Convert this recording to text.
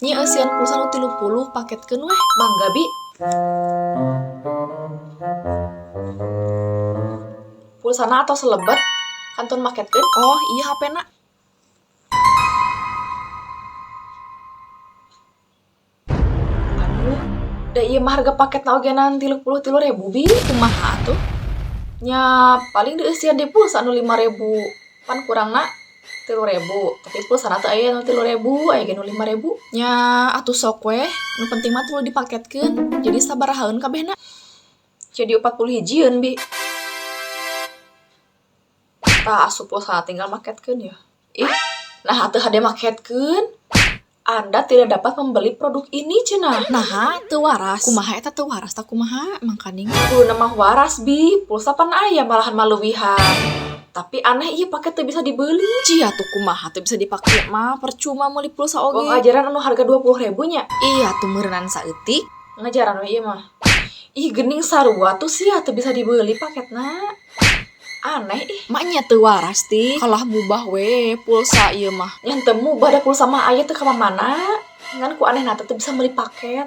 Nyi eusian pulsa nu 30 paketkeun weh. Mangga, Bi. Pulsana atos lebet, kantun maketkeun. Oh, ieu hapena. Aduh, da ieu mah harga paketna oge ngan 33.000, Bi. Kumaha atuh? Nya paling dieusian deui pulsa nu 5.000. Pan kurangna 3.000, tapi pulsana teu aya nu 3.000, aya ge nu 5.000. Nya atuh sok weh, nu penting mah tuluy dipaketkeun. Jadi sabarahaeun kabehna? Jadi 40 hijieun, Bi. Tah asup pulsa tinggal maketkeun ya. Ih, naha teu hade maketkeun? Anda tidak dapat membeli produk ini cenah. Naha teu waras. Kumaha eta teu waras tah kumaha mangkaning? Kuduna mah waras, Bi. Pulsa pan aya malahan maleuwihan. Tapi aneh ieu paket teu bisa dibeli. Cia tuh kumaha teu bisa dipake mah, percuma meuli pulsa oge. Oh, ngajaran anu harga 20.000 nya. Iya tuh meureunnan saeutik. Ngajaran we ieu mah. Ih, geuning sarua tuh sia teu bisa dibeli paketna. Aneh ih. Maknya teu waras ti. Kalah mubah we pulsa ieu mah. Nya teu mubah da pulsa mah aya teu ka mamana. Ngan ku anehna teh teu bisa meuli paket.